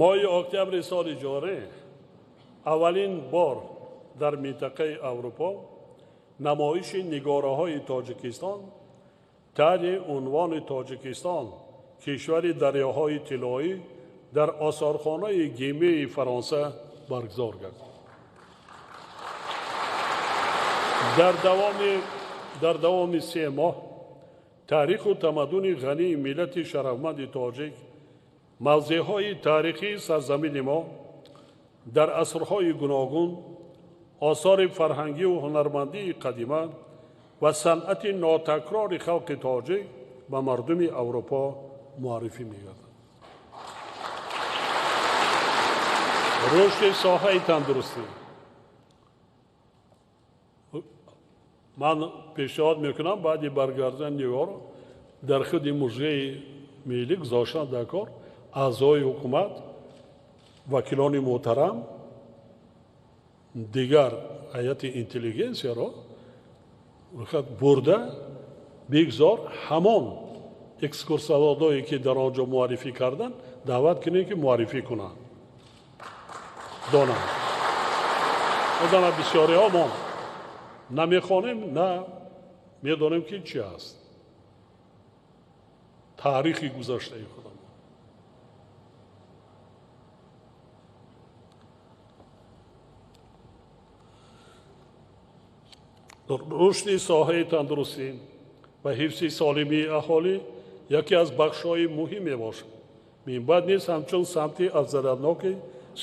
Моҳи октябри соли ҷорӣ аввалин бор дар минтақаи Аврупо намоиши нигораҳои Тоҷикистон таҳти унвони Тоҷикистон кишвари дарёҳои тиллоӣ дар осорхонаи Гимеи Фаронса баргузор гардид. Дар давоми 3 моҳ таъриху тамаддуни ғании миллати шарафманди тоҷик, мавзеъҳои таърихии сарзамини мо дар асрҳои гуногун, осори фарҳангию ҳунармандии қадима ва санъати нотакрори халқи тоҷик ба мардуми Аврупо муаррифӣ мегардад. Рушди соҳаи тандурустӣ. Ман пешниҳод мекунам баъди баргардани нигоро дар худи музеи миллӣ гузоштан дар кор аъзои ҳукумат, вакилони муҳтарам, дигар ҳайати интеллигенсияро бурда бигзор ҳамон экскурсоводое ки дар он ҷо муаррифӣ карданд, даъват кунем ки муаррифӣ кунанд, донанд. Одама бисёриҳо мо намехонем, на медонем ки чи аст таърихи гузаштаи худамон. Рушди соҳаи тандурустӣ ва ҳифзи солимии аҳолӣ яке аз бахшҳои муҳим мебошад. Минбаъд низ ҳамчун самти афзалиятноки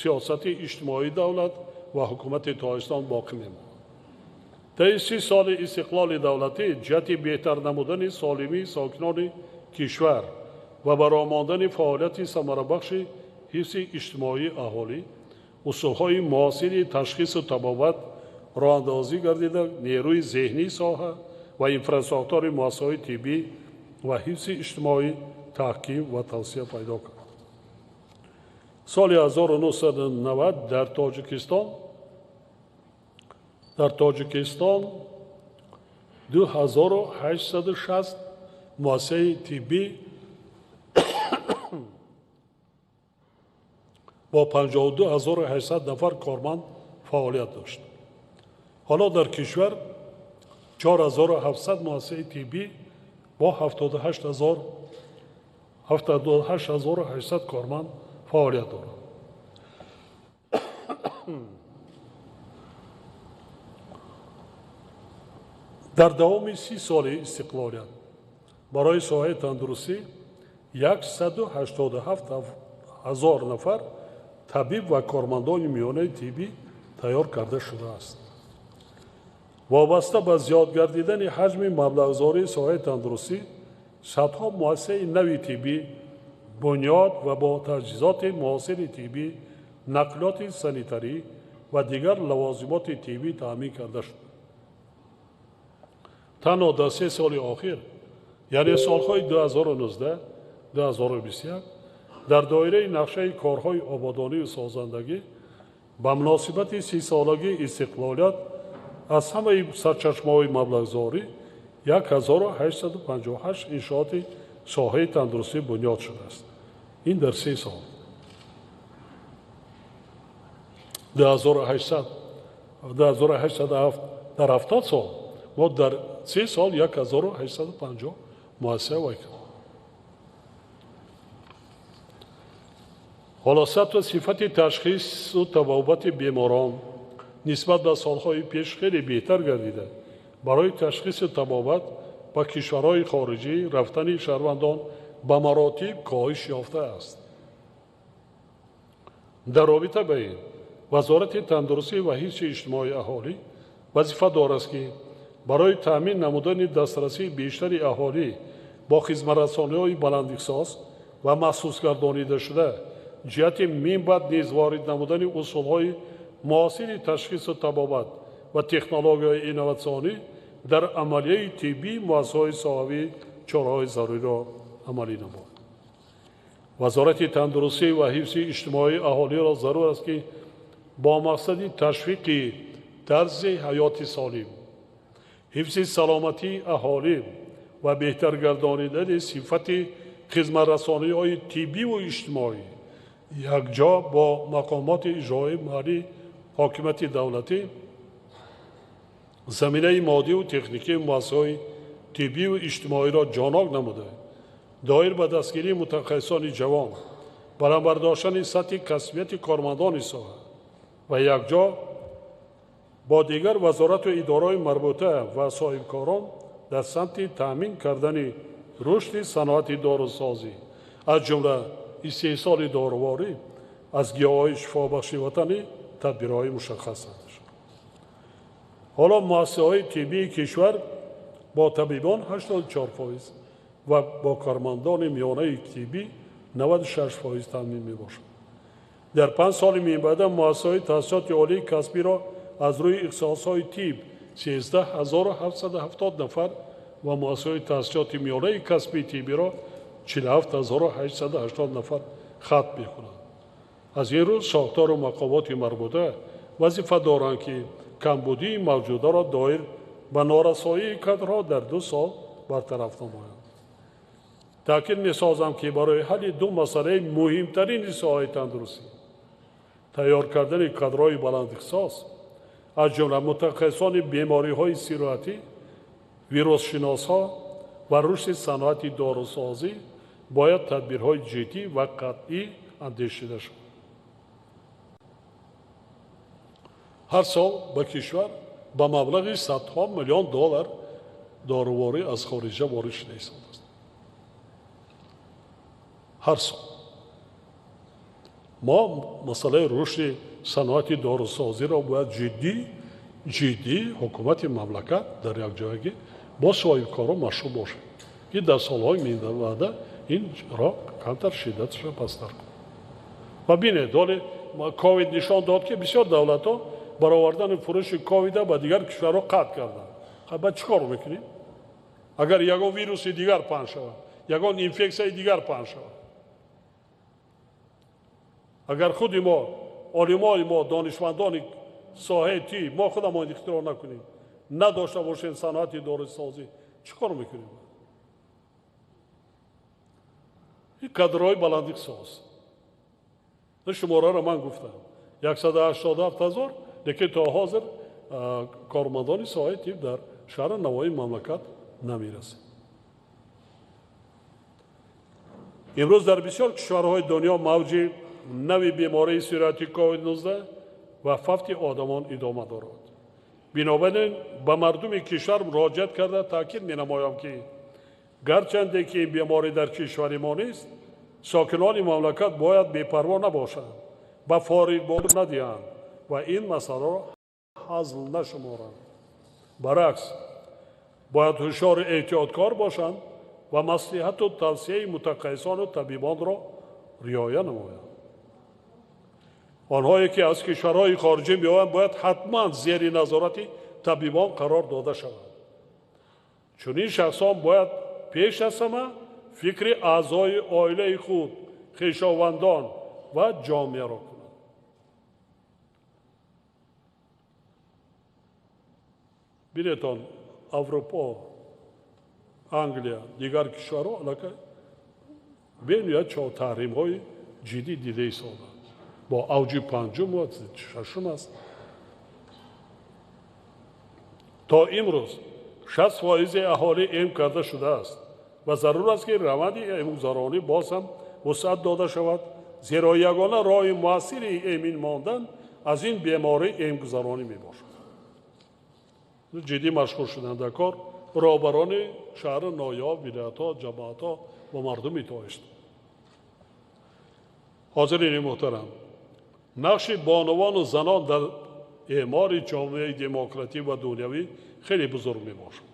сиёсати иҷтимоии давлат ва ҳукумати Тоҷикистон боқӣ мемонад. Таи 30 соли истиқлоли давлатӣ ҷиҳати беҳтар намудани солимии сокинони кишвар ва баромондани фаъолияти самарабахши ҳифзи иҷтимоии аҳолӣ, усулҳои муосири ташхису табобат роҳандозӣ гардида, нерӯи зеҳнии соҳа ва инфрасохтори муассисаҳои тиббӣ ва ҳифзи иҷтимоӣ таҳким ва тавсия пайдо кард. Соли 1990 дар Тоҷикистон 2860 муассисаи тиббӣ бо 52800 нафар корманд фаъолият дошт. Ҳоло дар кишвар 4700 муассисаи тиббӣ бо 78800 корманд фаъолият дорад. Дар давоми 30 соли истиқлолият барои соҳаи тандурустӣ 187 000 нафар табиб ва кормандони миёнаи тиббӣ тайёр карда шудааст. Вобаста ба зиёд гардидани ҳаҷми маблағгузории соҳаи тандурустӣ, садҳо муассисаи нави тиббӣ бунёд ва бо таҷҳизоти муосири тиббӣ, нақлиёти санитарӣ ва дигар лавозимоти тиббӣ таъмин карда шуд. Танҳо дар 3 соли охир, яъне солҳои 2019-2021, дар доираи нақшаи корҳои ободонию созандагӣ ба муносибати 30-солагии истиқлолият аз ҳамаи сарчашмаҳои маблағгузорӣ 1858 иншооти соҳаи тандурустӣ бунёд шудааст. Ин дар 3 сол. 2807 дар 70 сол мо дар 3 сол 1850 муассиса вай кардем. Ҳоло сатҳу сифати ташхису табобати беморон нисбат ба солҳои пеш хеле беҳтар гардида, барои ташхису табобат ба кишварҳои хориҷӣ рафтани шаҳрвандон ба маротиб коҳиш ёфтааст. Дар робита ба ин Вазорати тандурустӣ ва ҳифзи иҷтимоии аҳолӣ вазифадор аст, ки барои таъмин намудани дастрасии бештари аҳолӣ бо хизматрасониҳои баландихсос ва махсусгардонидашуда ҷиҳати минбаъд низ ворид намудани усулҳои муосири ташхису табобат ва технологияҳои инноватсионӣ дар амалияи тиббии муассисаҳои соҳавӣ чораҳои заруриро амалӣ намояд. Вазорати тандурустӣ ва ҳифзи иҷтимоии аҳолиро зарур аст, ки бо мақсади ташвиқи тарзи ҳаёти солим, ҳифзи саломатии аҳолӣ ва беҳтар гардонидани сифати хизматрасониҳои тиббиву иҷтимоӣ якҷо бо мақомоти иҷроии маҳаллии ҳокимияти давлатӣ заминаи моддиву техникии муассисаҳои тиббиву иҷтимоиро ҷонок намуда, доир ба дастгирии мутахассисони ҷавон, баланд бардоштани сатҳи касбияти кормандони соҳа ва якҷо бо дигар вазорату идораҳои марбута ва соҳибкорон дар самти таъмин кардани рушди саноати дорусозӣ, аз ҷумла истеҳсоли доруворӣ аз гиёҳҳои шифобахши ватанӣ тадбирҳои мушаххас андешанд. Ҳоло муассисаҳои тиббии кишвар бо табибон 84% ва бо кормандони миёнаи тиббӣ 96% таъмин мебошанд. Дар 5 соли минбаъда муассисаҳои таҳсилоти олии касбиро аз рӯи ихтисосҳои тиб 13770 нафар ва муассисаҳои таҳсилоти миёнаи касбии тиббиро 47880 нафар хатм мекунанд. Аз ин рӯ сохтору мақомоти марбута вазифа доранд, ки камбудии мавҷударо доир ба норасоии кадрҳо дар 2 сол бартараф намоянд. Таъкид месозам, ки барои ҳалли 2 масъалаи муҳимтарини соҳаи тандурустӣ тайёр кардани кадрҳои баландихтисос, аз ҷумла мутахассисони бемориҳои сироятӣ, вирусшиносҳо ва рушди саноати дорусозӣ бояд тадбирҳои ҷиддӣ ва қатъӣ андешида шавад. Ҳар сол ба кишвар ба маблағи садҳо миллион доллар доруворӣ аз хориҷа ворид шуда истодааст. Ҳар сол мо масъалаи рушди саноати дорусозиро бояд ҷиддӣ ҳукумати мамлакат дар якҷоягӣ бо соҳибкорон машғул бошад, ки дар солҳои минбаъда ин роҳ камтар шиддаташро пасттар кунад. Ва бинед, ҳоле ковид нишон дод, ки бисёр давлатҳо баровардани фурӯши ковида ба дигар кишварҳо қатъ карданд. Баъд чӣ кор мекунем? Агар ягон вируси дигар паҳн шавад, ягон инфексияи дигар паҳн шавад, агар худи мо, олимони мо, донишмандони соҳаи тиб, мо худамон ихтироъ накунем, надошта бошем саноати дорусозӣ, чӣ кор мекунем? Ин кадрҳои баландихтисос. Шумораро ман гуфтам, 187 000, лекин то ҳозир кормандони соҳаи тиб дар шаҳри навоии мамлакат намерасанд. Имрӯз дар бисёр кишварҳои дунё мавҷи нави бемории сирояти COVID-19 ва фавти одамон идома дорад. Бинобар ин ба мардуми кишвар муроҷиат карда таъкид менамоям, ки гарчанде ки ин беморӣ дар кишвари мо нест, сокинони мамлакат бояд бепарво набошанд, ба фориғболӣ надиҳанд ва ин масъаларо ҳазл нашуморанд. Баръакс, бояд ҳушёру эҳтиёткор бошанд ва маслиҳату тавсияи мутахассисону табибонро риоя намоянд. Онҳое ки аз кишварҳои хориҷӣ меоянд, бояд ҳатман зери назорати табибон қарор дода шаванд. Чунин шахсон бояд пеш аз ҳама фикри аъзои оилаи худ, хешовандон ва ҷомеаро кунанд. Бинетон, Аврупо, Англия, дигар кишварҳо аллакай бениҳоят таҳримҳои ҷиддӣ дида истодаанд. Бо авҷи панҷум ва шашум аст. То имрӯз 60% аҳолӣ эм карда шудааст ва зарур аст, ки раванди эмгузаронӣ боз ҳам вусъат дода шавад, зеро ягона роҳи муассири эмин мондан аз ин беморӣ эмгузаронӣ мебошад. Ҷиддӣ машғул шуданд дар кор роҳбарони шаҳру ноҳияҳо, вилоятҳо, ҷамоатҳо ва мардуми тоҷикистон. Ҳозирини муҳтарам, нақши бонувану занон дар эъмори ҷомеаи демократӣ ва дунявӣ хеле бузург мебошад.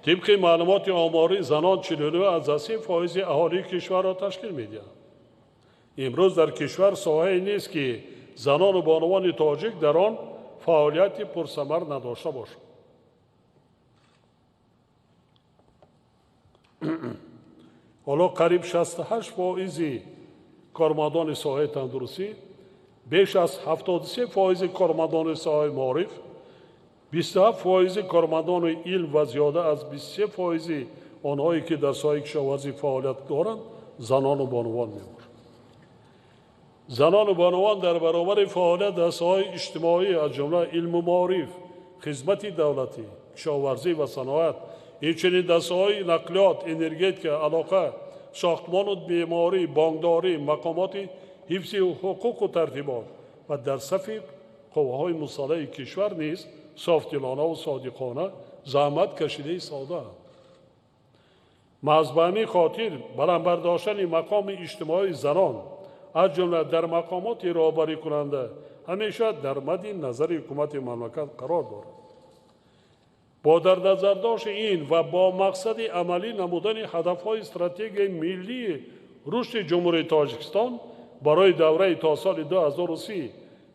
Тибқи маълумоти оморӣ, занон 49,3% аҳолии кишварро ташкил медиҳанд. Имрӯз дар кишвар соҳае нест, ки занону бонувони тоҷик дар он фаъолияти пурсамар надошта бошанд. Ҳоло қариб 68% кормандони соҳаи тандурустӣ, беш аз 73% кормандони соҳаи маориф, 27% кормандони илм ва зиёда аз 23% онҳое ки дар соҳаи кишоварзӣ фаъолият доранд, занону бонувон мебошанд. Занону бонувон дар баробари фаъолият дар соҳаи иҷтимоӣ, аз ҷумла илму маориф, хизмати давлатӣ, кишоварзӣ ва саноат, инчунин дар соҳаи нақлиёт, энергетика, алоқа, сохтмону беморӣ, бонкдорӣ, мақомоти ҳифзи ҳуқуқу тартибот ва дар сафи қувваҳои мусаллаҳи кишвар низ софдилона ва содиқона заҳмат кашида истодаанд. Маҳз ба ҳамин хотир баланд бардоштани мақоми иҷтимоии занон, аз ҷумла дар мақомоти роҳбарикунанда, ҳамеша дар мадди назари ҳукумати мамлакат қарор дорад. Бо дар назардошти ин ва бо мақсади амалӣ намудани ҳадафҳои стратегияи миллии рушди Ҷумҳурии Тоҷикистон барои давраи то соли 2030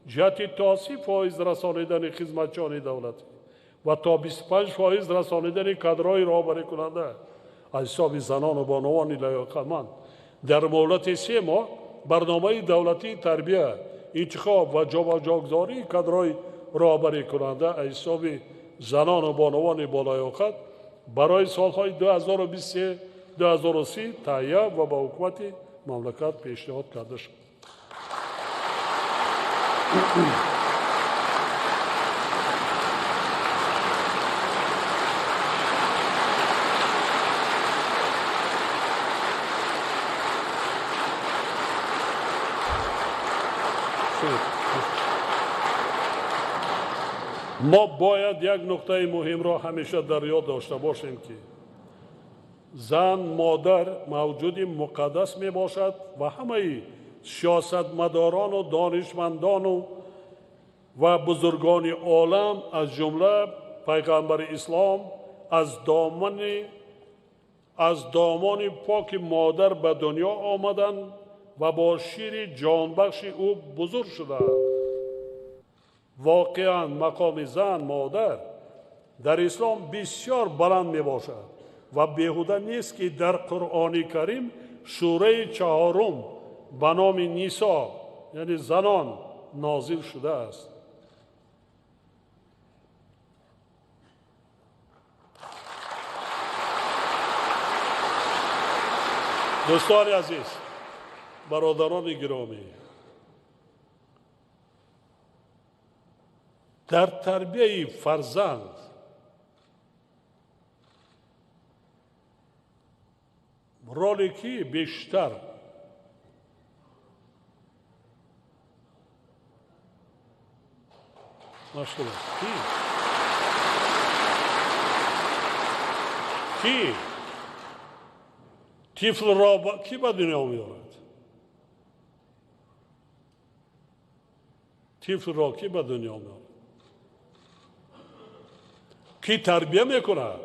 ҷиҳати то 30% расонидани хизматчиёни давлатӣ ва то 25% расонидани кадрҳои роҳбарикунанда аз ҳисоби занону бонувони лаёқатманд дар муҳлати 3 моҳ барномаи давлатии тарбия, интихоб ва ҷобаҷогузории кадрҳои роҳбарикунанда аз ҳисоби занону бонувони болаёқат барои солҳои 2023-2030 таҳия ва ба ҳукумати мамлакат пешниҳод карда шуд. Мо бояд як нуқтаи муҳимро ҳамеша дар ёд дошта бошем, ки зан модар мавҷуди муқаддас мебошад ва ҳамаи сиёсатмадорону донишмандону ва бузургони олам, аз ҷумла пайғамбари ислом, аз домони поки модар ба дунё омаданд ва бо шири ҷонбахши ӯ бузург шуданд. Воқеан мақоми зан модар дар ислом бисёр баланд мебошад ва беҳуда нест, ки дар Қуръони Карим сураи 4 ба номи Нисо, яъне занон, нозил шудааст. Дӯстони азиз, бародарони гиромӣ, дар тарбияи фарзанд роли ки бештар машғул аст? Ки тифлро ки ба дунё меорад? Тифлро ки ба дунё меорад? Ки тарбия мекунад?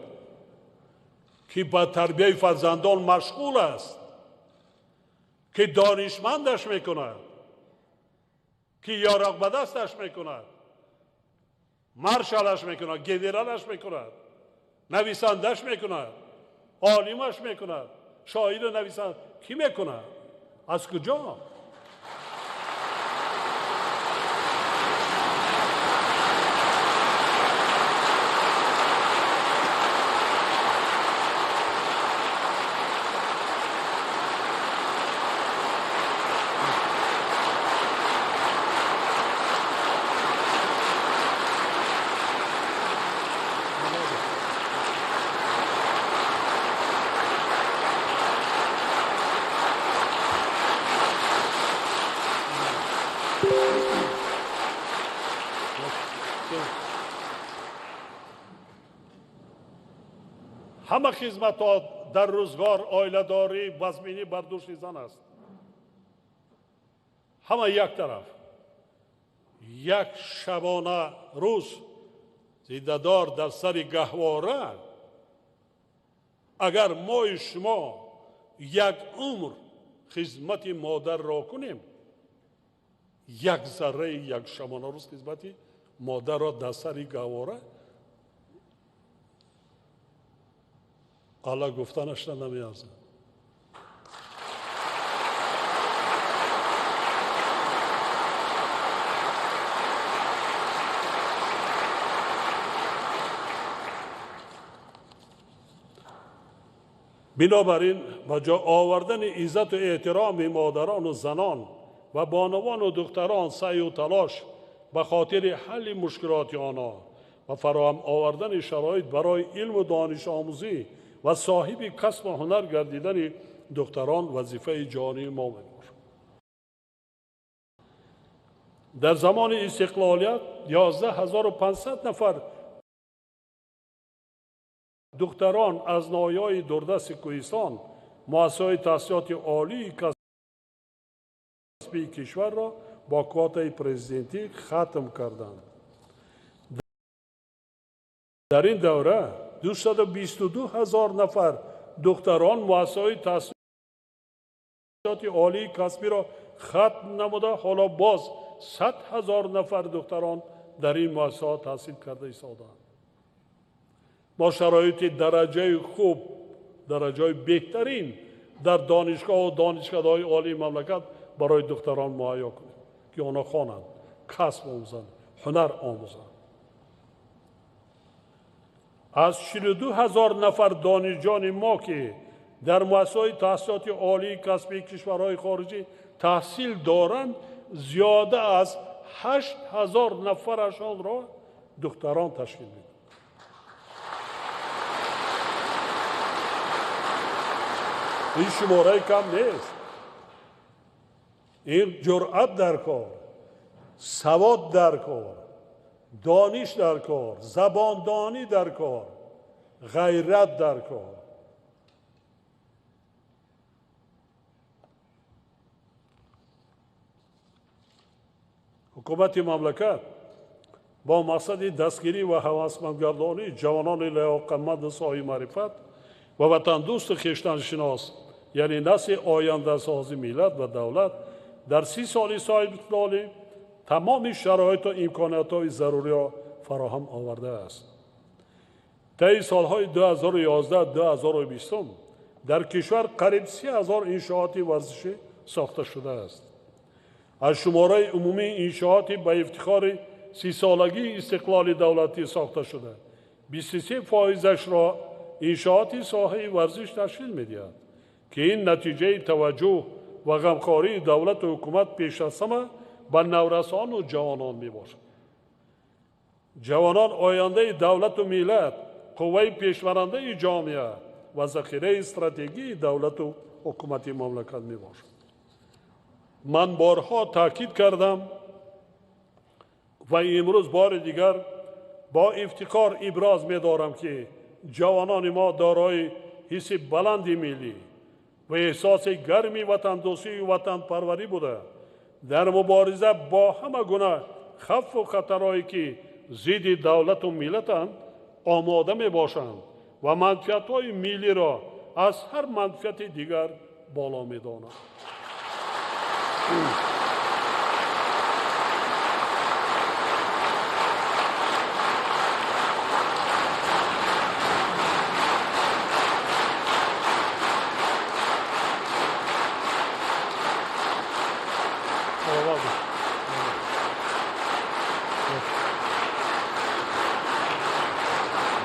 Ки ба тарбияи фарзандон машғул аст? Ки донишмандаш мекунад? Ки ёроқ ба дасташ мекунад? Маршалаш мекунад, генералаш мекунад, нависандаш мекунад, олимаш мекунад, шоиру нависанд ки мекунад? Аз куҷо? Ҳама хизматҳо дар рӯзгор, оиладорӣ, вазминӣ бар дӯши зан аст. Ҳама як тараф. Як шабона рӯз зиндадор дар сари гаҳвора, агар мои шумо як умр хизмати модарро кунем, як зарраи як шабона рӯз хизмати модарро дар сари гаҳвора Алла гуфтанашра намеарзад. Бинобар ин, ба ҷо овардани иззату эҳтироми модарону занон ва бонувону духтарон саъю талош ба хотири ҳалли мушкилоти онҳо ва фароҳам овардани шароит барои илму донишомӯзӣ ва соҳиби касбу ҳунар гардидани духтарон вазифаи ҷонии мо мебошад. Дар замони истиқлолият 11500 нафар духтарон аз ноҳияҳои дурдасти Кӯҳистон муассисаҳои таҳсилоти олии касбии кишварро бо квотаи президентӣ хатм карданд. Дар ин давра 222 ҳазор нафар духтарон муассисаҳои таҳсилоти олии касбиро хатм намуда, ҳоло боз 100 ҳазор нафар духтарон дар ин муассисаҳо таҳсил карда истодаанд. Мо шароити дараҷаи хуб, дараҷаи беҳтарин дар донишгоҳу донишкадаҳои олии мамлакат барои духтарон муҳайё кунем, ки онҳо хонанд, касб омӯзанд, ҳунар омӯзанд. Аз 42 ҳазор нафар донишҷони мо, ки дар муассисаҳои таҳсилоти олии касбии кишварҳои хориҷӣ таҳсил доранд, зиёда аз 8 ҳазор нафарашонро духтарон ташкил медиҳанд. Ин шумораи кам нест. Ин ҷуръат дар кор, савод дар кор, дониш дар кор, забондонӣ дар кор, ғайрат дар кор. Ҳукумати мамлакат бо мақсади дастгирӣ ва ҳавасмандгардонии ҷавонони лаёқатманду соҳиби маърифат ва ватандӯсту хештаншинос, яъне насли ояндасози миллат ва давлат, дар 30 соли соҳибистиқлолӣ тамоми шароиту имкониятҳои заруриро фароҳам овардааст. Таи солҳои 2011-2020 дар кишвар қариб 30 ҳазор иншооти варзишӣ сохта шудааст. Аз шумораи умумии иншооти ба ифтихори 30-солагии истиқлоли давлатӣ сохта шуда, 23%-ашро иншооти соҳаи варзиш ташкил медиҳад, ки ин натиҷаи таваҷҷӯҳ ва ғамхории давлату ҳукумат пеш аз ҳама ба наврасону ҷавонон мебошад. Ҷавонон ояндаи давлату миллат, қувваи пешбарандаи ҷомеа ва захираи стратегии давлату ҳукумати мамлакат мебошад. Ман борҳо таъкид кардам ва имрӯз бори дигар бо ифтихор иброз медорам, ки ҷавонони мо дорои ҳисси баланди миллӣ ва эҳсоси гарми ватандӯстию ватанпарварӣ буда, дар мубориза бо ҳама гуна хавфу хатарҳое, ки зидди давлату миллатанд, омода мебошанд ва манфиатҳои миллиро аз ҳар манфиати дигар боло медонанд.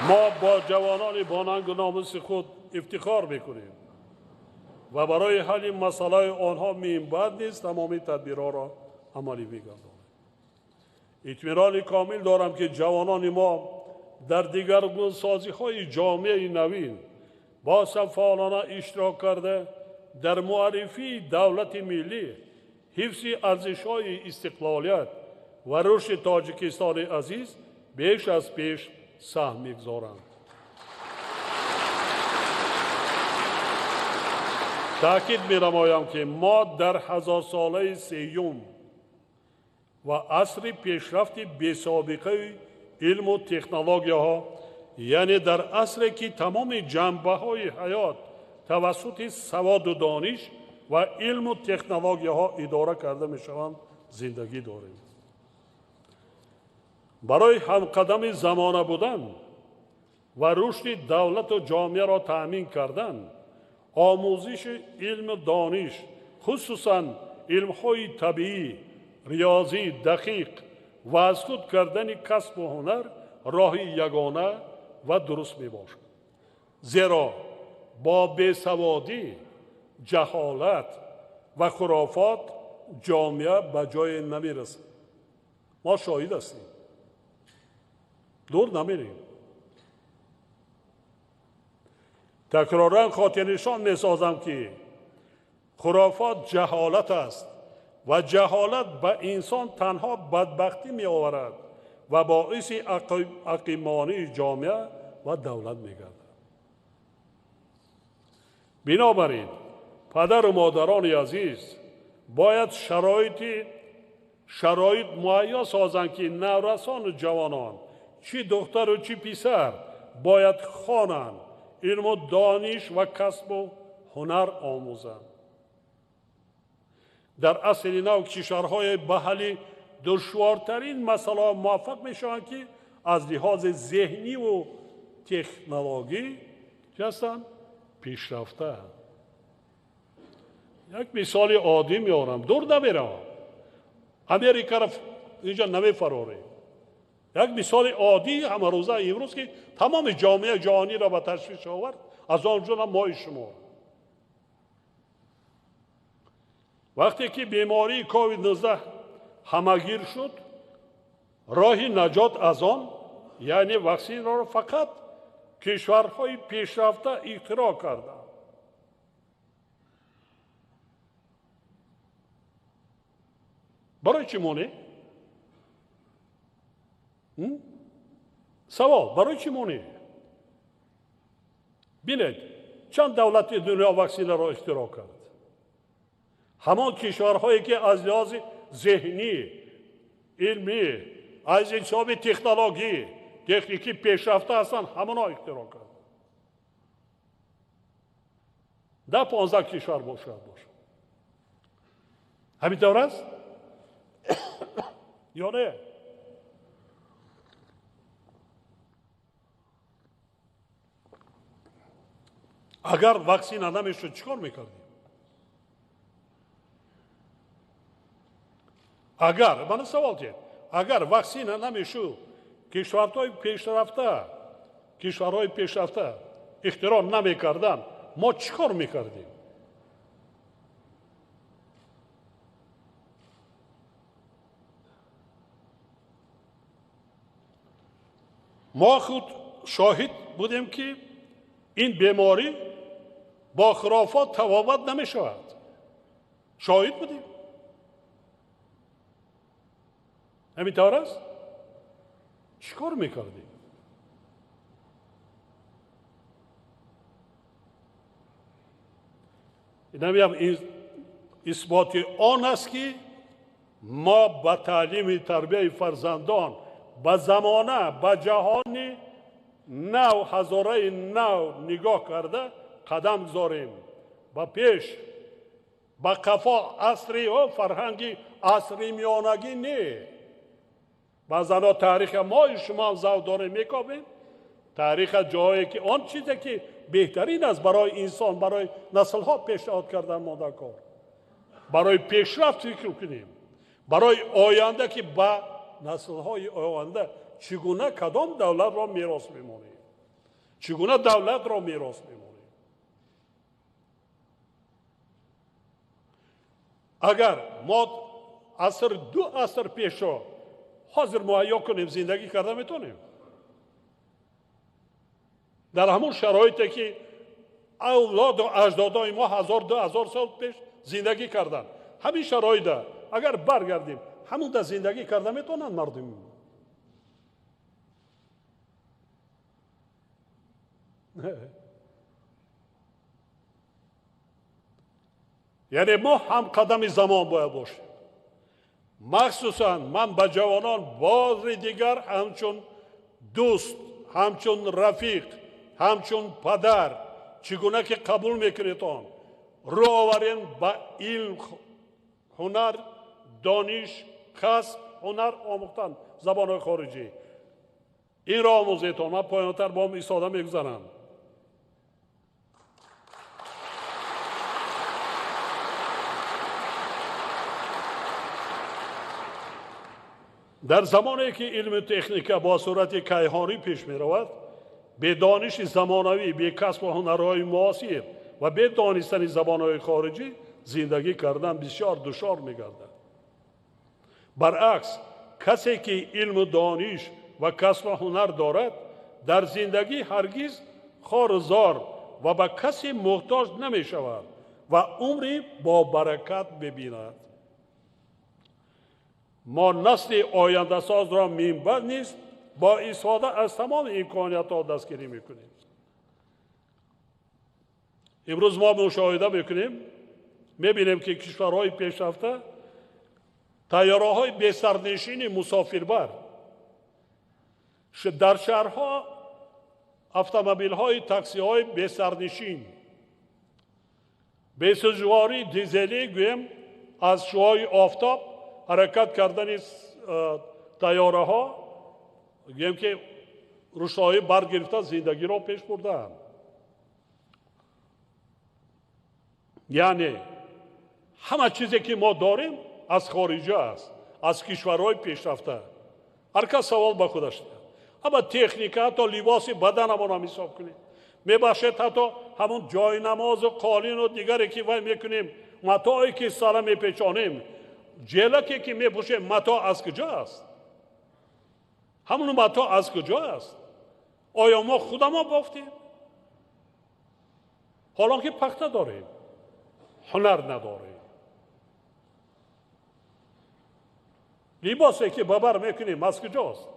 Мо бо ҷавонони бонангу номуси худ ифтихор мекунем ва барои ҳалли масъалаи онҳо минбаъд низ тамоми тадбирҳоро амалӣ мегардонем. Итминони комил дорам, ки ҷавонони мо дар дигаргунсозиҳои ҷомеаи навин боз ҳам фаъолона иштирок карда, дар муаррифии давлати миллӣ, ҳифзи арзишҳои истиқлолият ва рушди Тоҷикистони азиз беш аз пеш саҳм мегузоранд. Таъкид менамоям, ки мо дар ҳазорсолаи сеюм ва асри пешрафти бесобиқаи илму технологияҳо, яъне дар асре, ки тамоми ҷанбаҳои ҳаёт тавассути саводу дониш ва илму технологияҳо идора карда мешаванд, зиндагӣ дорем. Барои ҳамқадами замона будан ва рушди давлату ҷомеаро таъмин кардан, омӯзиши илму дониш, хусусан илмҳои табиӣ, риёзӣ, дақиқ ва аз худ кардани касбу ҳунар роҳи ягона ва дуруст мебошад. Зеро Бо бесаводӣ, ҷаҳолат ва хурофот ҷомеа ба ҷое намерасад. Мо шоҳид ҳастем, дур намерем. Такроран хотирнишон месозам, ки хурофот ҷаҳолат аст ва ҷаҳолат ба инсон танҳо бадбахтӣ меоварад ва боиси ақибмонии ҷомеа ва давлат мегардад. Бинобар ин, падару модарони азиз бояд шароит муҳайё созанд, ки наврасону ҷавонон, чӣ духтару чӣ писар, бояд хонанд, илму дониш ва касбу ҳунар омӯзанд. Дар асри нав кишварҳои ба ҳалли душвортарин масъалаҳо муваффақ мешаванд, ки аз лиҳози зеҳниву технологӣ чӣ ҳастанд? Пешрафтаанд. Як мисоли оддӣ меорам, дур намеравам, Америкаро инҷа намефарорем. Як мисоли оддӣ ҳамарӯза имрӯз, ки тамоми ҷомеаи ҷаҳониро ба ташвиш овард, аз он ҷумла мои шумо. Вақте ки бемории COVID-19 ҳамагир шуд, роҳи наҷот аз он, яъне ваксинро, фақат кишварҳои пешрафта ихтироъ карданд. Барои чӣ монеъ? Савол, барои чӣ монеъ? Бинед, чанд давлати дунё ваксинаро ихтироъ кард? Ҳамон кишварҳое, ки аз лиҳози зеҳнӣ, илмӣ, аз ҳисоби технологӣ, техникӣ пешрафта ҳастанд, ҳамонҳо ихтироъ кард. 10-15 кишвар бошад. Ҳамин тавр аст ё не? Агар ваксина намешуд, чӣ кор мекардем? Агар, мана савол диҳед, агар ваксина намешуд, кишварҳои пешрафта ихтироъ намекарданд, мо чӣ кор мекардем? Мо худ шоҳид будем, ки ин беморӣ бо хурофот табобат намешавад. Шоҳид будем. Ҳамин тавр аст? Чӣ кор мекардем? Инам исботи он аст, ки мо ба таълими тарбияи фарзандон ба замона, ба ҷаҳони нав, ҳазораи нав нигоҳ карда қадам гузорем ба пеш, ба қафо асри фарҳанги асри миёнагӣ не. Баъзано таъриха мои шумо завқ дорем, мекобем таъриха, ҷое ки он чизе ки беҳтарин аст барои инсон, барои наслҳо пешниҳод кардан монда кор. Барои пешрафт фикр кунем, барои оянда, ки ба наслҳои оянда чӣ гуна, кадом давлатро мерос мемонем, чӣ гуна давлатро мерос мемонем. Агар мо аср, 2 аср пешро ҳозир муҳайё кунем, зиндагӣ карда метавонем дар ҳамон шароите, ки авлоду аҷдодои мо ҳазор, 2000 сол пеш зиндагӣ карданд? Ҳамин шароита агар баргардем, ҳамонда зиндагӣ карда метавонанд мардуми мо? Яъне мо ҳамқадами замон бояд бошем. Махсусан ман ба ҷавонон бори дигар ҳамчун дӯст, ҳамчун рафиқ, ҳамчун падар, чӣ гуна ки қабул мекунед он, рӯ оварем ба илм, ҳунар, дониш, касб, ҳунар омӯхтан, забонҳои хориҷӣ, инро омӯзетон. Ман поёнтар бо истода мегузарам. Дар замоне ки илму техника бо суръати кайҳонӣ пеш меравад, Бе дониши замонавӣ, бе касбу ҳунарҳои муосир ва бе донистани забонҳои хориҷӣ зиндагӣ кардан бисёр душвор мегардад. Баръакс, касе ки илму дониш ва касбу ҳунар дорад, дар зиндагӣ ҳаргиз хору зор ва ба касе муҳтоҷ намешавад ва умри бобаракат мебинад. Мо насли ояндасозро минбаъд низ бо истифода аз тамоми имкониятҳо дастгирӣ мекунем. Имрӯз мо мушоҳида мекунем, мебинем ки кишварҳои пешрафта тайёраҳои бесарнишини мусофирбар, дар шаҳрҳо автомобилҳои таксиҳои бесарнишин, бесӯзишвории дизелӣ, гӯем аз шуои офтоб ҳаракат кардани тайёраҳо, гӯем ки рӯшноӣ баргирифта зиндагиро пеш бурдаанд. Яъне ҳама чизе ки мо дорем аз хориҷа аст, аз кишварҳои пешрафта. Ҳар кас савол ба худаш диҳад. Ҳама техника, ҳатто либоси баданамонам ҳисоб кунем. Мебахшед, ҳатто ҳамон ҷойнамозу қолину дигаре ки вай мекунем, матое ки сара мепечонем, ҷелаке ки мепӯшем, мато аз куҷо аст? Ҳамон мато аз куҷо аст? Оё мо худамо бофтем? Ҳолон ки пахта дорем, ҳунар надорем. Либосе ки ба бар мекунем аз куҷост?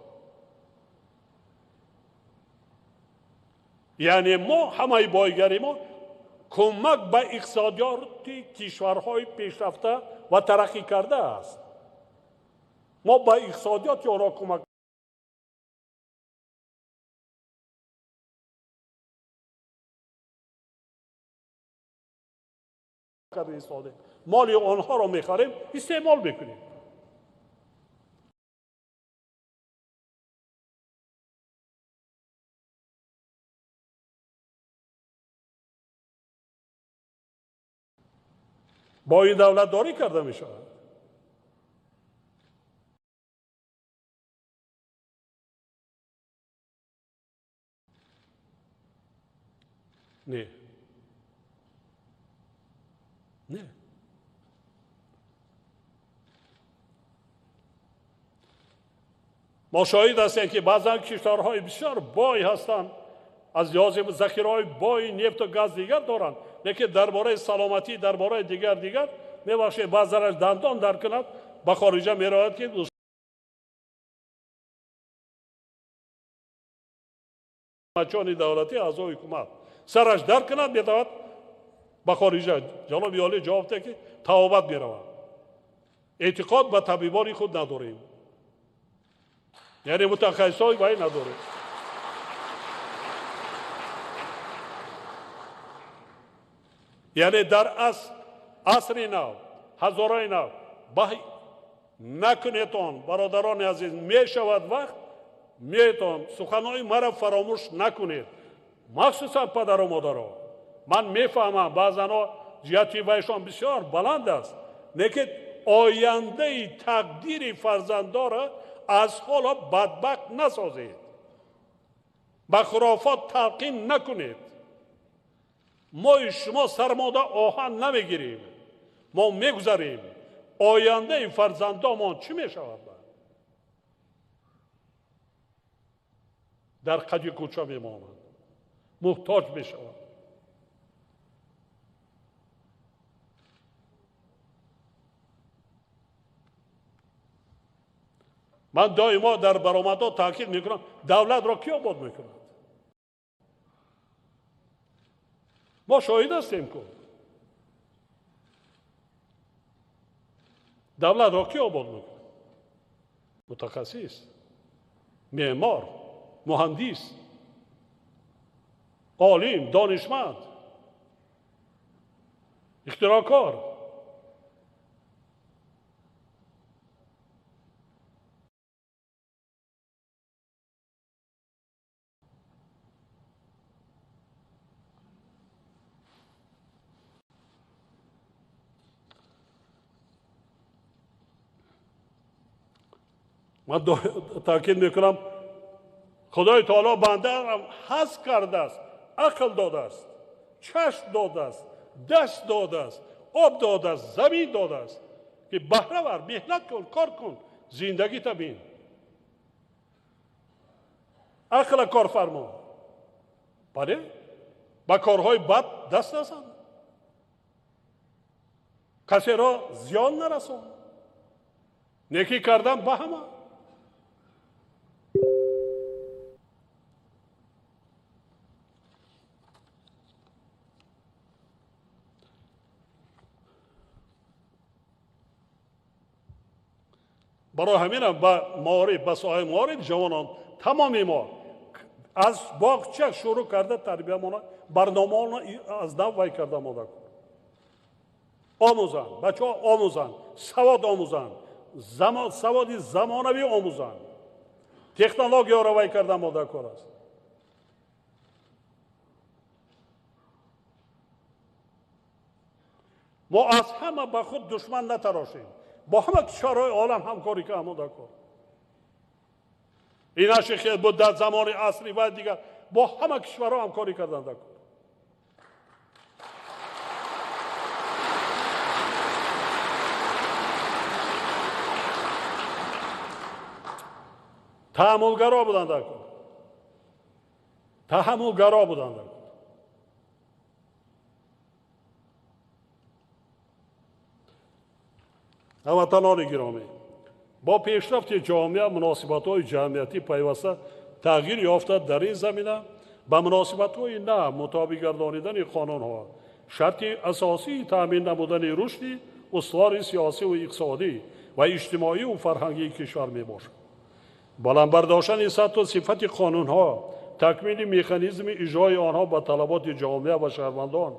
Яъне мо ҳамаи бойгари мо кӯмак ба иқтисодиёти кишварҳои пешрафта ва тараққӣ карда аст. Мо ба иқтисодиёти онҳо кӯмак карда истодем. Моли онҳоро мехарем, истеъмол мекунем. Бо ин давлатдорӣ карда мешавад. Не. Не. Мо шоҳид ҳастем ки баъзан кишварҳои бисёр бой ҳастанд, аз лиҳози захираҳои бои нефту газ дигар доранд, лекин дар бораи саломатӣ, дар бораи дигар мебахшед, баъзанаш дандон дар кунад, ба хориҷа меравад ки душмачони давлатӣ аъзои ҳукумат сараш дар кунад, метавад ба хориҷа. Ҷаноби олӣ ҷавоб дод ки тавобат меравад. Эътиқод ба табибони худ надорем, яъне мутахассисҳои вай надорем. Яъне дар асри нав, ҳазораи нав накунетон, бародарони азиз, мешавад вақт меетон, суханҳои маро фаромӯш накунед, махсусан падару модаро. Ман мефаҳмам баъзанҳо ҷиҳати вайшон бисёр баланд аст, лекин ояндаи тақдири фарзандора аз ҳоло бадбахт насозед, ба хурофот талқин накунед. Мои шумо сармода оҳан намегирем, мо мегузарем. Ояндаи фарзандомон чӣ мешавад? Дар қади кӯча мемонанд, муҳтоҷ мешаванд. Ман доимо дар баромадҳо таъкид мекунам, давлатро кӣ обод мекунад? Мо шоҳид ҳастем ку. Давлатро кӣ обод мекунад? Мутахассис, меъмор, муҳандис, олим, донишманд, ихтироъкор. Ман таъкид мекунам, Худои таоло бандаро ҳазф кардааст, ақл додааст, чашм додааст, даст додааст, об додааст, замин додааст, ки баҳра бар, меҳнат кун, кор кун, зиндагита бин. Ақла кор фармо. Бале, ба корҳои бад даст назан, касеро зиён нарасон, некӣ кардан ба ҳама. Барои ҳаминам ба маориф, ба соҳаи маориф ҷавонон тамоми мо аз боғча шурӯъ карда тарбиямона, барномаона аз нав вай карда мода кун. Омӯзанд, бачаҳо омӯзанд, савод омӯзанд, саводи замонавӣ омӯзанд, технологияро вай карда мода кор аст. Мо аз ҳама ба худ душман натарошем, бо ҳама кишварҳои олам ҳамкорӣ карда мода кор. Инаше хел буд дар замони асри ва дигар бо ҳама кишварҳо ҳамкорӣ кардан дар кор. Таҳаммулгаро буданд дар кор. Таҳаммулгаро буданд дар кор. Ҳамватанони гиромӣ, бо пешрафти ҷомеа муносибатҳои ҷамъиятӣ пайваста тағйир ёфта, дар ин замина ба муносибатҳои нав мутобиқ гардонидани қонунҳо шарти асосии таъмин намудани рушди устувори сиёсиву иқтисодӣ ва иҷтимоию фарҳангии кишвар мебошад. Баланд бардоштани сатҳу сифати қонунҳо, такмили механизми иҷрои онҳо ба талаботи ҷомеа ва шаҳрвандон,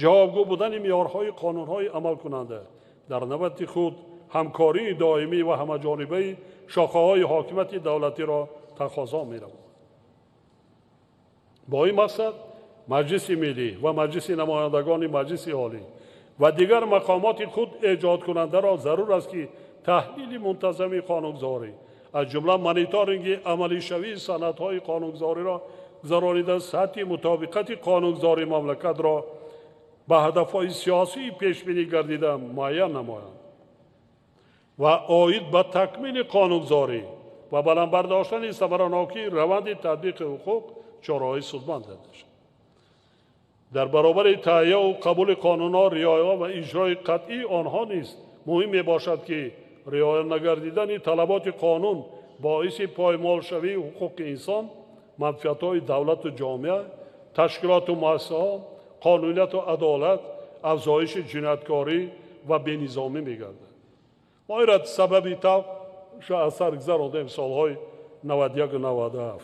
ҷавобгӯ будани меъёрҳои қонунҳои амалкунанда дар навбати худ ҳамкории доимӣ ва ҳамаҷонибаи шохаҳои ҳокимияти давлатиро тақозо менамояд. Бо ин мақсад Маҷлиси Миллӣ ва Маҷлиси намояндагони Маҷлиси Олӣ ва дигар мақомоти худ эҷодкунандаро зарур аст, ки таҳлили мунтазами қонунгузорӣ, аз ҷумла мониторинги амалишавии санадҳои қонунгузориро гузаронида, сатҳи мутобиқати қонунгузории мамлакатро ба ҳадафҳои сиёсии пешбинӣ гардида муайян намоянд ва оид ба такмили қонунгузорӣ ва баланд бардоштани самаранокии раванди татбиқи ҳуқуқ чораҳои судманд андешанд. Дар баробари таҳияву қабули қонунҳо, риоя ва иҷрои қатъии онҳо низ муҳим мебошад, ки риоя нагардидани талаботи қонун боиси поймолшавии ҳуқуқи инсон, манфиатҳои давлату ҷомеа, ташкилоту муассисаҳо, қонунияту адолат, афзоиши ҷинояткорӣ ва бенизомӣ мегардад. Мо инро сабаби тав аз сар гузарондем солҳои 91-97.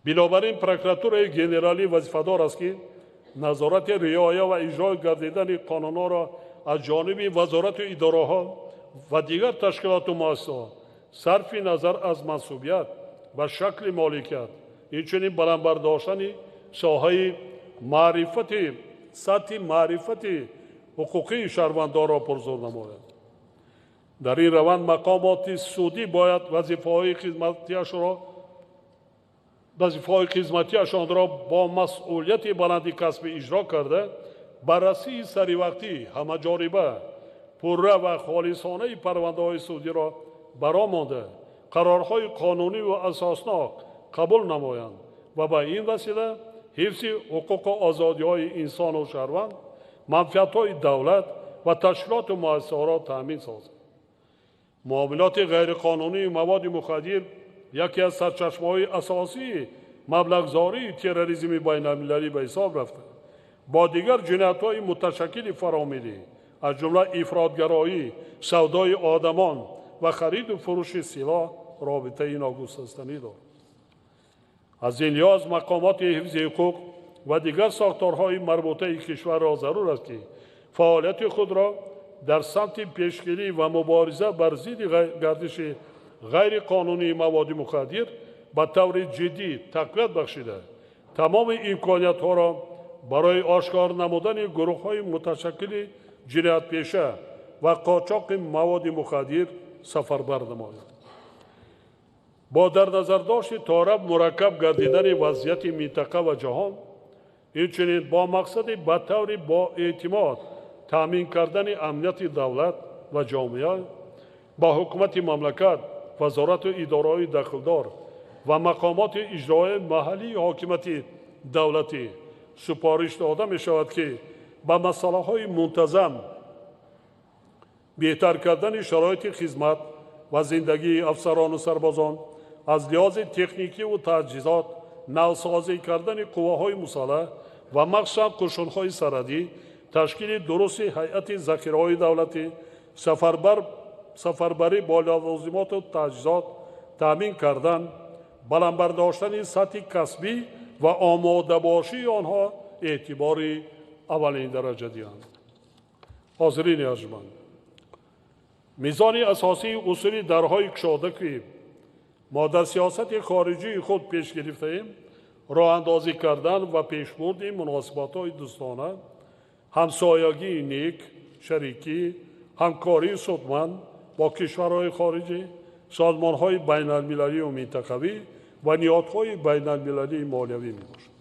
Бинобар ин прокуратураи генералӣ вазифадор аст, ки назорати риоя ва иҷрои гардидани қонунҳоро аз ҷониби вазорату идораҳо ва дигар ташкилоту муассисаҳо сарфи назар аз мансубият ва шакли моликият, инчунин баланд бардоштани соҳаи маърифати сатҳи маърифати ҳуқуқии шаҳрвандонро пурзур намояд. Дар ин раванд мақомоти судӣ бояд вазифаҳои хизматиашонро бо масъулияти баланди касбӣ иҷро карда, баррасии саривақтӣ, ҳамаҷониба, пурра ва холисонаи парвандаҳои судиро баро монда, қарорҳои қонунӣ ва асоснок қабул намоянд ва ба ин васила ҳифзи ҳуқуқу озодиҳои инсону шаҳрванд, манфиатҳои давлат ва ташкилоту муассисаҳоро таъмин созанд. Муомилоти ғайриқонунии маводи мухаддир яке аз сарчашмаҳои асосии маблағгузории терроризми байналмилалӣ ба ҳисоб рафта, бо дигар ҷиноятҳои муташаккили фаромиллӣ, аз ҷумла ифротгароӣ, савдои одамон ва хариду фурӯши силоҳ робитаи ногусастанӣ дорад. Аз ин лиҳоз мақомоти ҳифзи ҳуқуқ ва дигар сохторҳои марбутаи кишварро зарур аст, ки фаъолияти худро дар самти пешгирӣ ва мубориза бар зидди гардиши ғайриқонунии маводи мухаддир ба таври ҷиддӣ тақвият бахшида, тамоми имкониятҳоро барои ошкор намудани гурӯҳҳои муташаккили ҷиноятпеша ва қочоқи маводи мухаддир сафарбар намояд. Бо дар назардошти тораф мураккаб гардидани вазъияти минтақа ва ҷаҳон, инчунин бо мақсади ба таври боэътимод таъмин кардани амнияти давлат ва ҷомеа, ба ҳукумати мамлакат, вазорату идораҳои дахлдор ва мақомоти иҷроияи маҳаллии ҳокимияти давлатӣ супориш дода мешавад, ки ба масъалаҳои мунтазам беҳтар кардани шароити хизмат ва зиндагии афсарону сарбозон аз лиҳози техникиву таҷҳизот, навсозӣ кардани қувваҳои мусаллаҳ ва махсусан қӯшунҳои сарҳадӣ, ташкили дурусти ҳайати захираҳои давлатӣ, сафарбарӣ бо лавозимоту таҷҳизот таъмин кардан, баланд бардоштани сатҳи касбӣ ва омодабошии онҳо эътибори аввалин дараҷа диҳанд. Ҳозирини арҷманд, мизони асосии усули дарҳои кушода, ки мо дар сиёсати хориҷии худ пеш гирифтаем, роҳандозӣ кардан ва пешбурди муносибатҳои дӯстона, ҳамсоягии нек, шарикӣ, ҳамкории судманд бо кишварҳои хориҷӣ, созмонҳои байналмилалию минтақавӣ ва ниҳодҳои байналмилалии молиявӣ мебошад.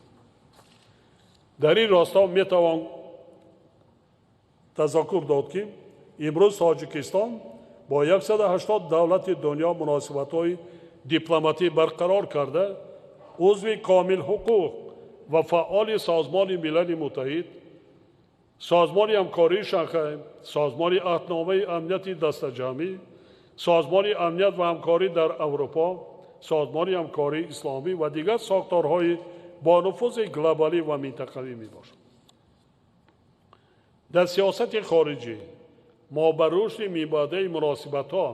Дар ин росто метавон тазаккур дод, ки имрӯз Тоҷикистон бо 180 давлати дунё муносибатҳои дипломатӣ барқарор карда, узви комилҳуқуқ ва фаъоли Созмони Милали Муттаҳид, Созмони ҳамкории Шанхай, Созмони аҳдномаи амнияти дастаҷамъӣ, Созмони амният ва ҳамкорӣ дар Аврупо, Созмони ҳамкории исломӣ ва дигар сохторҳои бонуфузи глобалӣ ва минтақавӣ мебошад. Дар сиёсати хориҷӣ мо ба рушди минбаъдаи муносибатҳо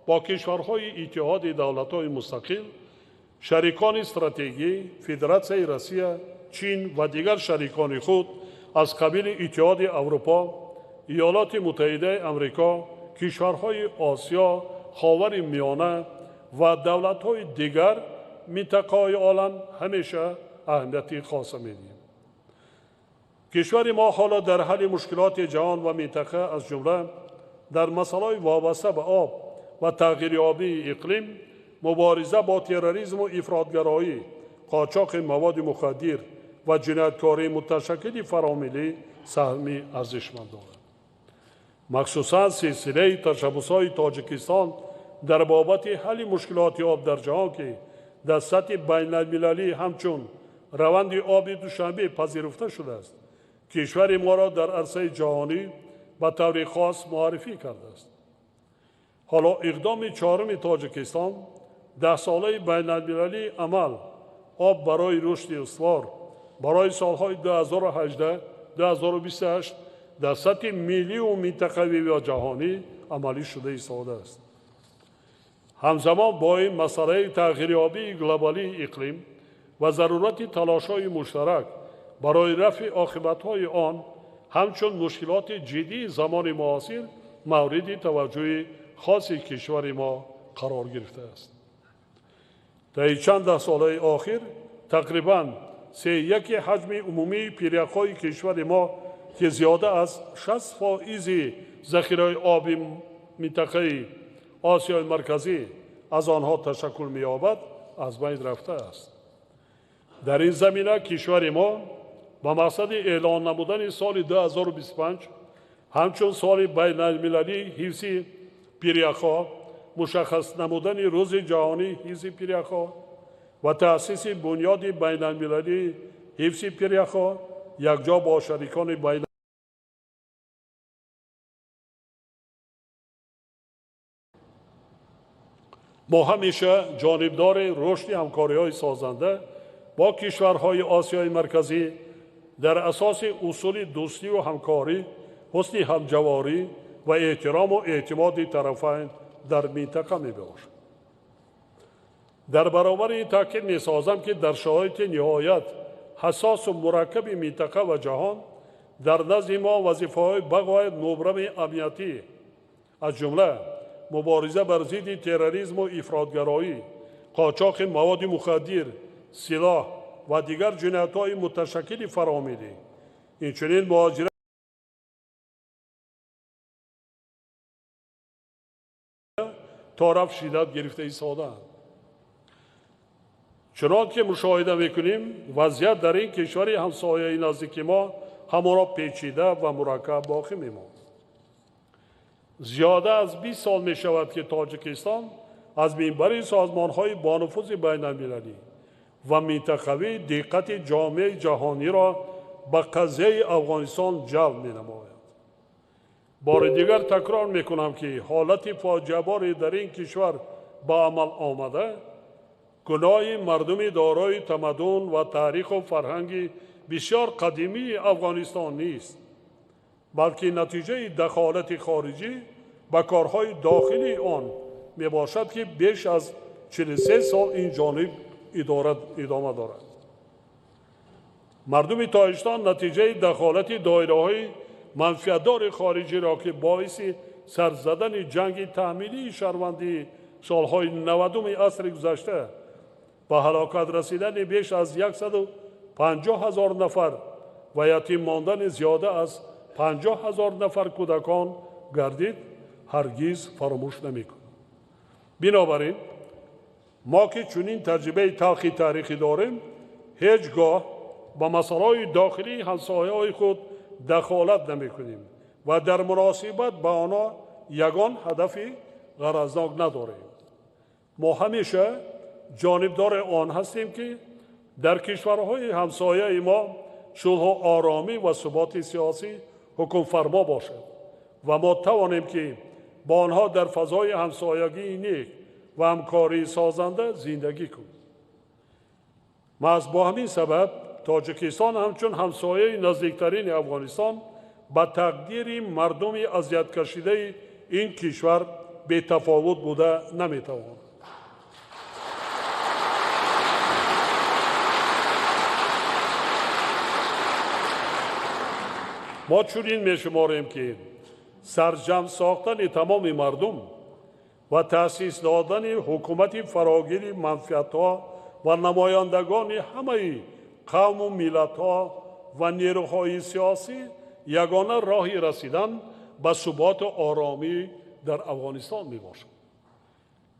бо кишварҳои Иттиҳоди давлатҳои мустақил, шарикони стратегӣ, Федератсияи Россия, Чин ва дигар шарикони худ аз қабили Иттиҳоди Аврупо, Иёлоти Муттаҳидаи Амрико, кишварҳои Осиё, Ховари Миёна ва давлатҳои дигар минтақаҳои олам ҳамеша аҳамияти хоса медиҳем. Кишвари мо ҳоло дар ҳалли мушкилоти ҷаҳон ва минтақа, аз ҷумла дар масъалаҳои вобаста ба об ва тағйирёбии иқлим, мубориза бо терроризму ифротгароӣ, қочоқи маводи мухаддир ва ҷинояткории муташаккили фаромиллӣ саҳми арзишманд дорад. Махсусан силсилаи ташаббусҳои Тоҷикистон дар бобати ҳалли мушкилоти об дар ҷаҳон, ки дар сатҳи байналмилалӣ ҳамчун раванди оби Душанбе пазируфта шудааст, кишвари моро дар арсаи ҷаҳонӣ ба таври хос муаррифӣ кардааст. Ҳоло иқдоми чоруми Тоҷикистон, даҳсолаи байналмилалии амал об барои рушди устувор барои солҳои 2018-2028 дар сатҳи миллию минтақавӣ ва ҷаҳонӣ амалӣ шуда истодааст. Ҳамзамон бо ин масъалаи тағйирёбии глобалии иқлим ва зарурати талошҳои муштарак барои рафъи оқибатҳои он ҳамчун мушкилоти ҷиддии замони муосир мавриди таваҷҷӯҳи хоси кишвари мо қарор гирифтааст. Таи чанд даҳсолаи охир тақрибан 3/1 ҳаҷми умумии пиряхҳои кишвари мо, ки зиёда аз 60% захираи оби минтақаи Осиёи Марказӣ аз онҳо ташаккул меёбад, аз байн рафтааст. Дар ин замина кишвари мо ба мақсади эълон намудани соли 2025 ҳамчун соли байналмилалии ҳифзи пиряхҳо, мушаххас намудани Рӯзи ҷаҳонии ҳифзи пиряхҳо ва таъсиси бунёди байналмилалии ҳифзи пиряхҳо якҷо бо шарикони байна мо ҳамеша ҷонибдори рушди ҳамкориҳои созанда бо кишварҳои Осиёи Марказӣ дар асоси усули дӯстиву ҳамкорӣ, ҳусни ҳамҷаворӣ ва эҳтирому эътимоди тарафайн дар минтақа мебошад. Дар баробари ин таъкид месозам, ки дар шароити ниҳоят ҳассосу мураккаби минтақа ва ҷаҳон дар назди мо вазифаҳои бағоят мубрами амниятӣ, аз ҷумла мубориза бар зидди терроризму ифротгароӣ, қочоқи маводи мухаддир, силоҳ ва дигар ҷиноятҳои муташаккили фаромиллӣ, инчунин муҳоҷират тораф шиддат гирифта истодаанд. Чунон ки мушоҳида мекунем, вазъият дар ин кишвари ҳамсояи наздики мо ҳамоно печида ва мураккаб боқӣ мемонад. Зиёда аз 20 сол мешавад, ки Тоҷикистон аз минбари созмонҳои бонуфузи байналмилалӣ ва минтақавӣ диққати ҷомеаи ҷаҳониро ба қазияи Афғонистон ҷалб менамояд. Бори дигар такрор мекунам, ки ҳолати фоҷиабори дар ин кишвар ба амал омада гуноҳи мардуми дорои тамаддун ва таъриху фарҳанги бисёр қадимии Афғонистон нест, балки натиҷаи дахолати хориҷӣ ба корҳои дохилии он мебошад, ки беш аз 43 сол ин ҷониб идома дорад. Мардуми Тоҷикистон натиҷаи дахолати доираҳои манфиатдори хориҷиро, ки боиси сарзадани ҷанги таҳмилии шаҳрвандии солҳои 90-уми асри гузашта ба ҳалокат расидани беш аз 150 ҳазор нафар ва ятим мондани зиёда аз 50 ҳазор нафар кӯдакон гардид, ҳаргиз фаромӯш намекунад. Бинобар ин, мо ки чунин таҷрибаи талхи таърихӣ дорем, ҳеҷ гоҳ ба масъалаҳои дохилии ҳамсояҳои худ дахолат намекунем ва дар муносибат ба онҳо ягон ҳадафи ғаразнок надорем. Мо ҳамеша ҷонибдори он ҳастем, ки дар кишварҳои ҳамсояи мо сулҳу оромӣ ва суботи сиёсӣ ҳукмфармо бошад ва мо тавонем, ки бо онҳо дар фазои ҳамсоягии нек ва ҳамкории созанда зиндагӣ кунем. Маҳз бо ҳамин сабаб Тоҷикистон ҳамчун ҳамсояи наздиктарини Афғонистон ба тақдири мардуми азияткашидаи ин кишвар бетафовут буда наметавонад. Мо чунин мешуморем, ки сарҷамъ сохтани тамоми мардум ва таъсис додани ҳукумати фарогири манфиатҳо ва намояндагони ҳамаи қавму миллатҳо ва нерӯҳои сиёсӣ ягона роҳи расидан ба суботу оромӣ дар Афғонистон мебошад.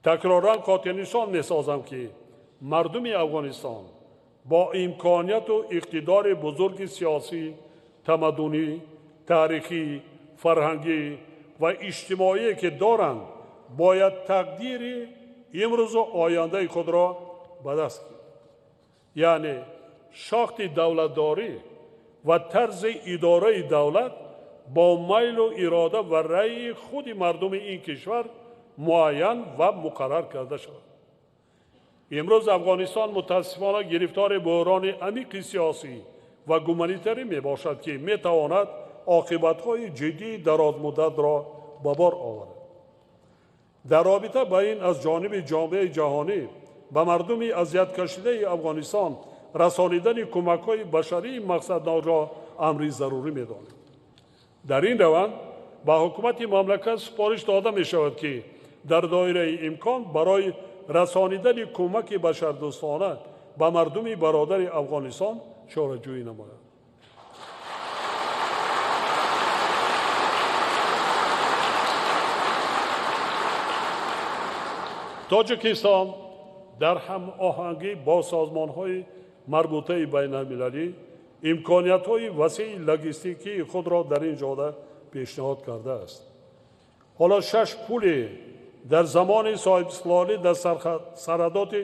Такроран хотирнишон месозам, ки мардуми Афғонистон бо имконияту иқтидори бузурги сиёсӣ, тамаддунӣ, таърихӣ, фарҳангӣ ва иҷтимоие ки доранд, бояд тақдири имрӯзу ояндаи худро ба даст гиранд. Яъне шохти давлатдорӣ ва тарзи идораи давлат бо майлу ирода ва раъйи худи мардуми ин кишвар муайян ва муқаррар карда шавад. Имрӯз Афғонистон мутаассифона гирифтори буҳрони амиқи сиёсӣ ва гуманитарӣ мебошад, ки метавонад оқибатҳои ҷиддии дарозмуддатро ба бор оварад. Дар робита ба ин аз ҷониби ҷомеаи ҷаҳонӣ ба мардуми азияткашидаи Афғонистон расонидани кӯмакҳои башарии мақсаднокро амри зарурӣ медонем. Дар ин раванд ба ҳукумати мамлакат супориш дода мешавад, ки дар доираи имкон барои расонидани кӯмаки башардӯстона ба мардуми бародари Афғонистон чораҷӯӣ намояд. Тоҷикистон дар ҳамоҳангӣ бо созмонҳои марбутаи байналмилалӣ имкониятҳои васеи логистикии худро дар ин ҷода пешниҳод кардааст. Ҳоло 6 пуле дар замони соҳибистиқлолӣ дар сарҳадоти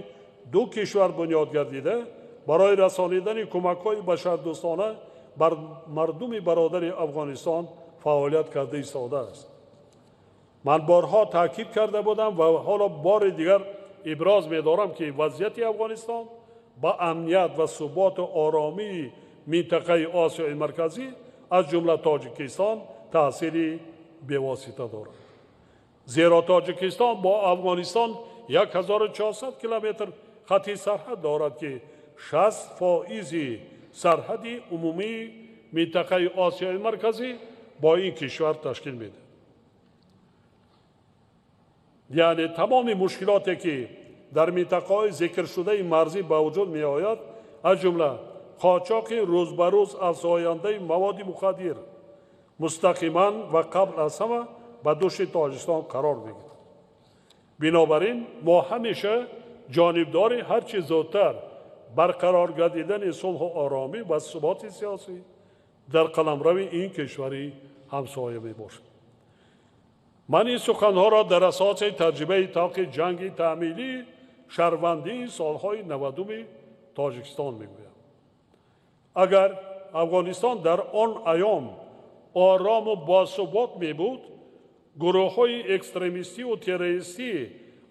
ду кишвар бунёд гардида барои расонидани кӯмакҳои башардӯстона бар мардуми бародари Афғонистон фаъолият карда истодааст. Ман борҳо таъкид карда будам ва ҳоло бори дигар иброз медорам, ки вазъияти Афғонистон ба амният ва суботу оромии минтақаи Осиёи Марказӣ аз ҷумла Тоҷикистон таъсири бевосита дорад. Зеро Тоҷикистон бо Афғонистон 1400 километр хати сарҳад дорад, ки 60% сарҳади умумии минтақаи Осиёи Марказӣ бо ин кишвар ташкил медиҳад. Яъне тамоми мушкилоте ки дар минтақаҳои зикршудаи марзӣ ба вуҷуд меояд, аз ҷумла қочоқи рӯз ба рӯз афзояндаи маводи мухаддир, мустақиман ва қабл аз ҳама ба души Тоҷикистон қарор мегирад. Бинобар ин мо ҳамеша ҷонибдори ҳарчи зудтар барқарор гардидани сулҳу оромӣ ва суботи сиёсӣ дар қаламрави ин кишвари ҳамсоя мебошад. Ман ин суханҳоро дар асоси таҷрибаи талхи ҷанги таъмилии шаҳрвандии солҳои 90-уми Тоҷикистон мегӯям. Агар Афғонистон дар он айём орому босубот мебуд, гурӯҳҳои экстремистиву террористӣ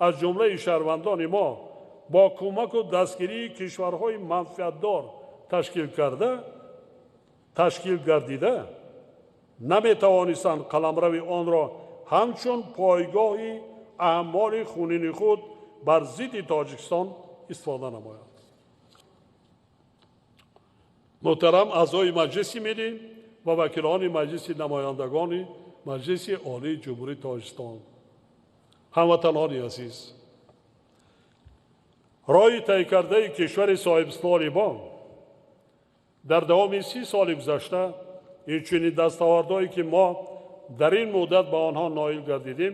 аз ҷумлаи шаҳрвандони мо бо кӯмаку дастгирии кишварҳои манфиатдор ташкил гардида наметавонистанд қаламрави онро ҳамчун пойгоҳи аъмоли хунини худ бар зидди Тоҷикистон истифода намоянд. Муҳтарам аъзои Маҷлиси Миллӣ ва вакилони Маҷлиси намояндагони Маҷлиси Олии Ҷумҳурии Тоҷикистон, ҳамватанони азиз, роҳи тай кардаи кишвари соҳибистиқлоли мо дар давоми 30 соли гузашта, инчунин дастовардҳое ки мо дар ин муддат ба онҳо ноил гардидем,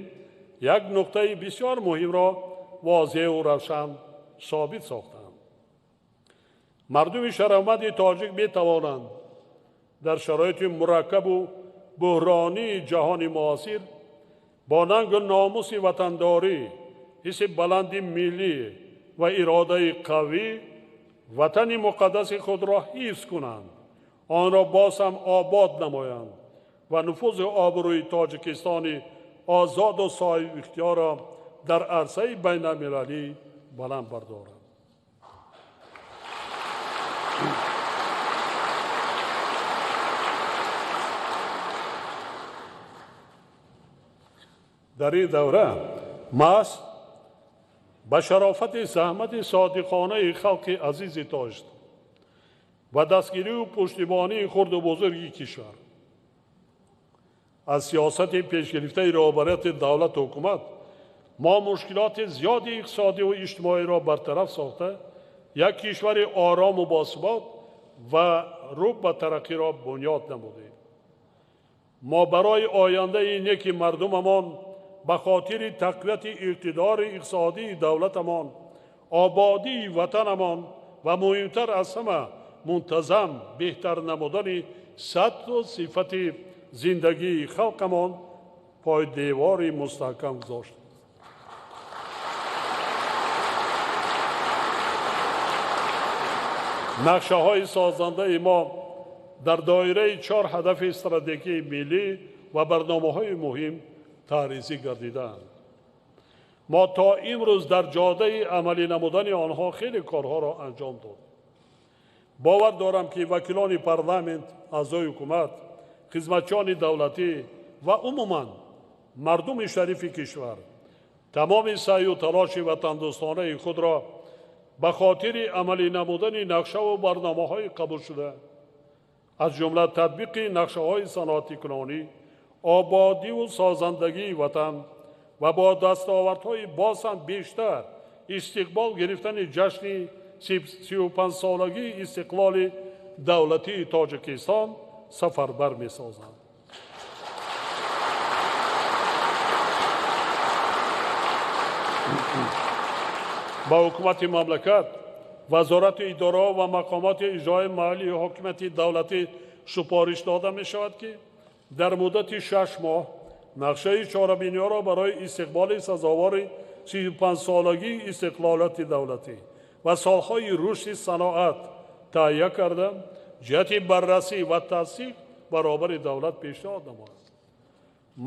як нуқтаи бисёр муҳимро возеҳу равшан собит сохтанд. Мардуми шарафманди тоҷик метавонанд дар шароити мураккабу буҳронии ҷаҳони муосир бо нангу номуси ватандорӣ, ҳисси баланди миллӣ ва иродаи қавӣ ватани муқаддаси худро ҳифз кунанд, онро боз ҳам обод намоянд ва нуфузи обрӯи Тоҷикистони озоду соҳибихтиёрро дар арсаи байналмилалӣ баланд бардоранд. Дар ин давра маҳз ба шарофати заҳмати содиқонаи халқи азизи Тоҷикистон ва дастгирию пуштибонии хурду бузурги кишвар аз сиёсати пешгирифтаи роҳбарияти давлату ҳукумат мо мушкилоти зиёди иқтисодиву иҷтимоиро бартараф сохта, як кишвари орому босубот ва рӯ ба тараққиро бунёд намудем. Мо барои ояндаи неки мардумамон ба хотири тақвияти иқтидори иқтисодии давлатамон, ободии ватанамон ва муҳимтар аз ҳама мунтазам беҳтар намудани сатҳу сифати зиндагии халқамон пойдевори мустаҳкам гузоштем. Нақшаҳои созандаи мо дар доираи 4 ҳадафи стратегии миллӣ ва барномаҳои муҳим таъризӣ гардидаанд. Мо то имрӯз дар ҷодаи амалӣ намудани онҳо хеле корҳоро анҷом додем. Бовар дорам, ки вакилони парламент, аъзои ҳукумат, хизматчиёни давлатӣ ва умуман мардуми шарифи кишвар тамоми саъю талоши ватандӯстонаи худро ба хотири амалӣ намудани нақшаву барномаҳои қабулшуда, аз ҷумла татбиқи нақшаҳои саноатикунонӣ, ободиву созандагии ватан ва бо дастовардҳои боз ҳам бештар истиқбол гирифтани ҷашни 35-солагии истиқлоли давлатии Тоҷикистон сафарбар месозанд. Ба ҳукумати мамлакат, вазорати идораҳо ва мақомоти иҷроии маҳаллии ҳокимияти давлатӣ супориш дода мешавад, ки дар муддати 6 моҳ нақшаи чорабиниҳоро барои истиқболи сазовори 35-солагии истиқлолияти давлатӣ ва солҳои рушди саноат таҳия карда, ҷиҳати баррасӣ ва тасдиқ баробари давлат пешниҳод намояд.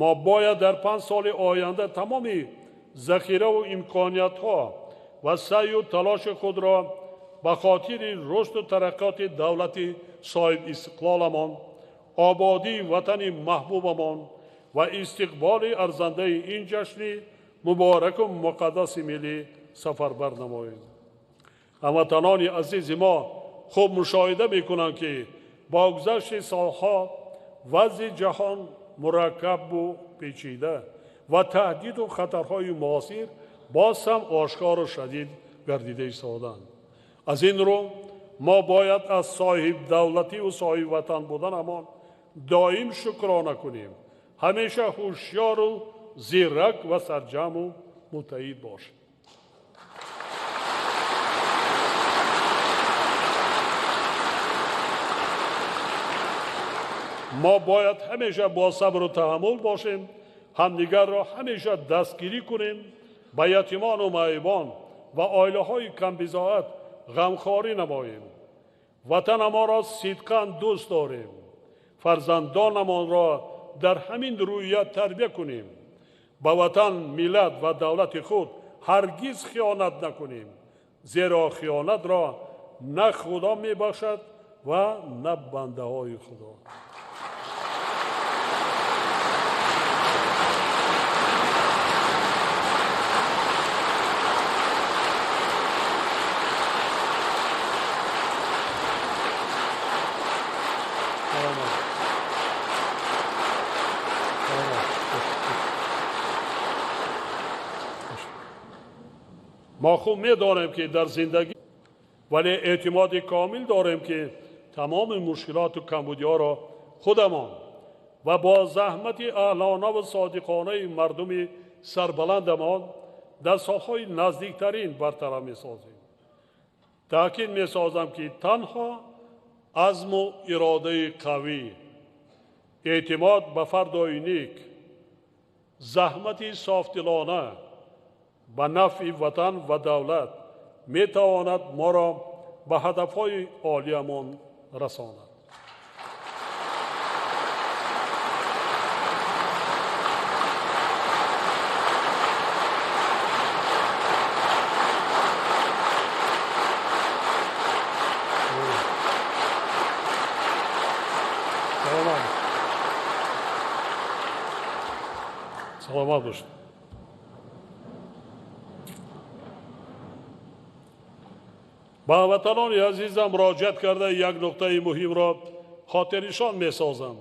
Мо бояд дар 5 соли оянда тамоми захираву имкониятҳо ва саъю талоши худро ба хотири рушду тараққиёти давлати соҳибистиқлоламон, ободии ватани маҳбубамон ва истиқболи арзандаи ин ҷашни мубораку муқаддаси миллӣ сафарбар намоем. Ҳамватанони азизи мо хуб мушоҳида мекунанд, ки бо гузашти солҳо вазъи ҷаҳон мураккабу печида ва таҳдиду хатарҳои муосир боз ҳам ошкору шадид гардида истодаанд. Аз ин рӯ мо бояд аз соҳибдавлативу соҳибватан буданамон доим шукрона кунем, ҳамеша ҳушёру зирак ва сарҷамъу муттаҳид бошем. Мо бояд ҳамеша бо сабру таҳаммул бошем, ҳамдигарро ҳамеша дастгирӣ кунем, ба ятимону маъюбон ва оилаҳои камбизоат ғамхорӣ намоем. Ватанамонро сидқан дӯст дорем, фарзандонамонро дар ҳамин рӯҳия тарбия кунем, ба ватан, миллат ва давлати худ ҳаргиз хиёнат накунем, зеро хиёнатро на Худо мебахшад ва на бандаҳои Худо. Мо хуб медонем, ки дар зиндагӣ, вале эътимоди комил дорем, ки тамоми мушкилоту камбудиҳоро худамон ва бо заҳмати аҳлонаву содиқонаи мардуми сарбаландамон дар солҳои наздиктарин бартараф месозем. Таъкид месозам, ки танҳо азму иродаи қавӣ, эътимод ба фардои нек, заҳмати софдилона ба нафъи ватан ва давлат метавонад моро ба ҳадафҳои олиямон расонад. Саломат бошед. Ба ҳамватанони азизам муроҷиат карда як нуқтаи муҳимро хотирнишон месозам.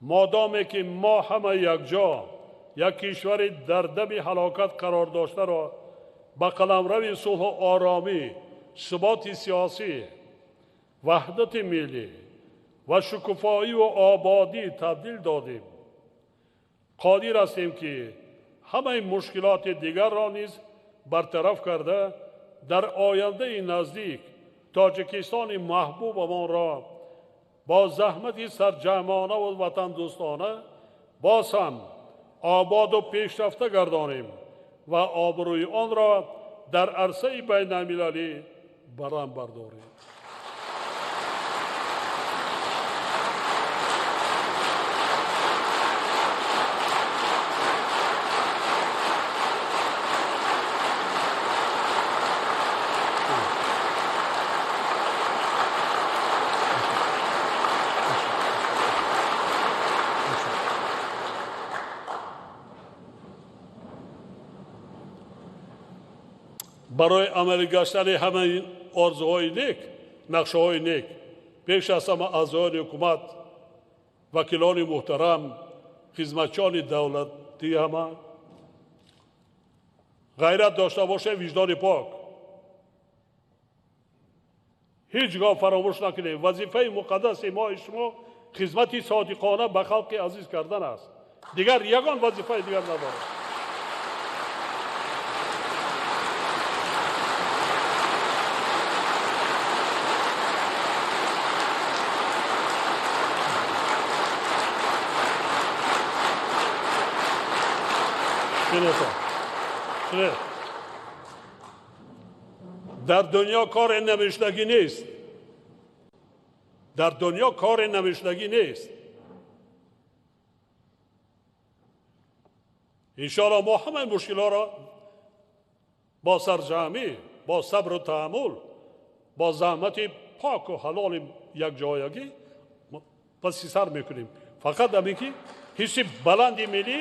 Модоме ки мо ҳама якҷо як кишвари дар дами ҳалокат қарор доштаро ба қаламрави сулҳу оромӣ, суботи сиёсӣ, ваҳдати миллӣ ва шукуфоиву ободӣ табдил додем, қодир ҳастем, ки ҳамаи мушкилоти дигарро низ бартараф карда дар ояндаи наздик Тоҷикистони маҳбубамонро бо заҳмати сарҷамъонаву ватандӯстона боз ҳам ободу пешрафта гардонем ва обрӯи онро дар арсаи байналмилалӣ баланд бардорем. Барои амалӣ гаштани ҳамаи орзуҳои нек, нақшаҳои нек, пеш аз ҳама аъзоёни ҳукумат, вакилони муҳтарам, хизматчиёни давлатӣ ҳама ғайрат дошта бошем, виҷдони пок. Ҳеҷ гоҳ фаромӯш накунем, вазифаи муқаддаси мои шумо хизмати содиқона ба халқи азиз кардан аст. Дигар ягон вазифаи дигар надорад. Дар дунё кори намешудагӣ нест. Дар дунё кори намешудагӣ нест. Иншоалло мо ҳамаи мушкилҳоро бо сарҷамъӣ, бо сабру таҳаммул, бо заҳмати поку ҳалоли якҷоягӣ паси сар мекунем. Фақат ҳамин ки ҳисси баланди миллӣ,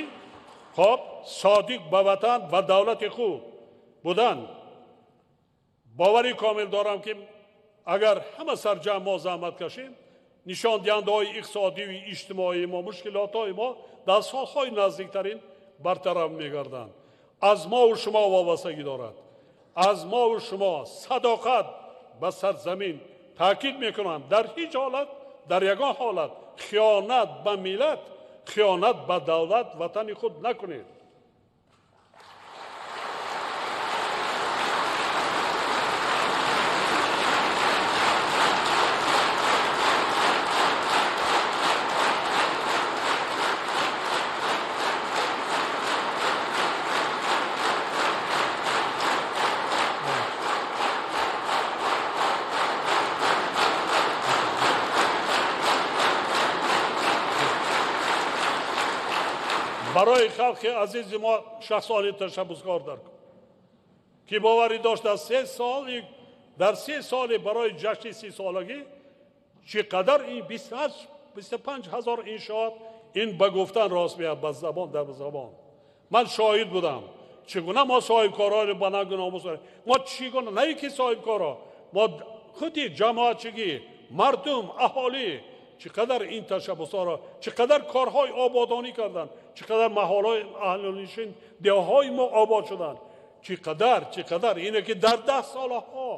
хоб, содиқ ба ватан ва давлати худ будан. Бовари комил дорам, ки агар ҳама сарҷамъ мо заҳмат кашем, нишондиҳандаҳои иқтисодию иҷтимоии мо, мушкилотҳои мо дар солҳои наздиктарин бартараф мегарданд. Аз мову шумо вобастагӣ дорад. Аз мову шумо садоқат ба сарзамин. Таъкид мекунам, дар ҳеҷ ҳолат, дар ягон ҳолат хиёнат ба миллат, хиёнат ба давлат, ватани худ накунед. Барои халқи азизи мо шахсони ташаббускор дар ки боварӣ дошт, дар 3 соли барои ҷашни 30-солагӣ чӣ қадар ин 25 ҳазор иншоот, ин ба гуфтан рост меяд, ба забон, дар забон. Ман шоҳид будам, чӣ гуна мо соҳибкорони ба нангу номус, мо чӣ гуна, на ин ки соҳибкоро, мо худи ҷамоатчигӣ, мардум, аҳолӣ чӣ қадар ин ташаббусҳоро, чӣ қадар корҳои ободонӣ карданд, чӣ қадар маҳаллаҳои аҳлинишин, деҳаҳои мо обод шуданд, чӣ қадар ине ки дар 10 солаҳо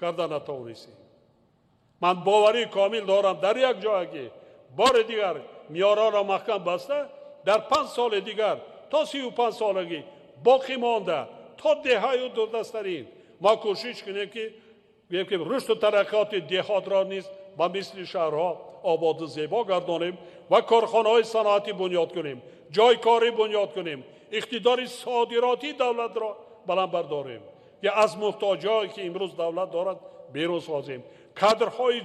карда натавонистем. Ман боварии комил дорам, дар як ҷое бори дигар миёраро маҳкам баста, дар 5 соли дигар то 35 солагӣ боқӣ монда, то деҳаю дурдастарин мо кӯшиш кунем, ки рушду тараққиёти деҳотро низ ба мисли шаҳрҳо ободу зебо гардонем ва корхонаҳои саноатӣ бунёд кунем, ҷойи корӣ бунёд кунем, иқтидори содиротии давлатро баланд бардорем, ки аз муҳтоҷиҳое ки имрӯз давлат дорад, берун созем кадрҳои.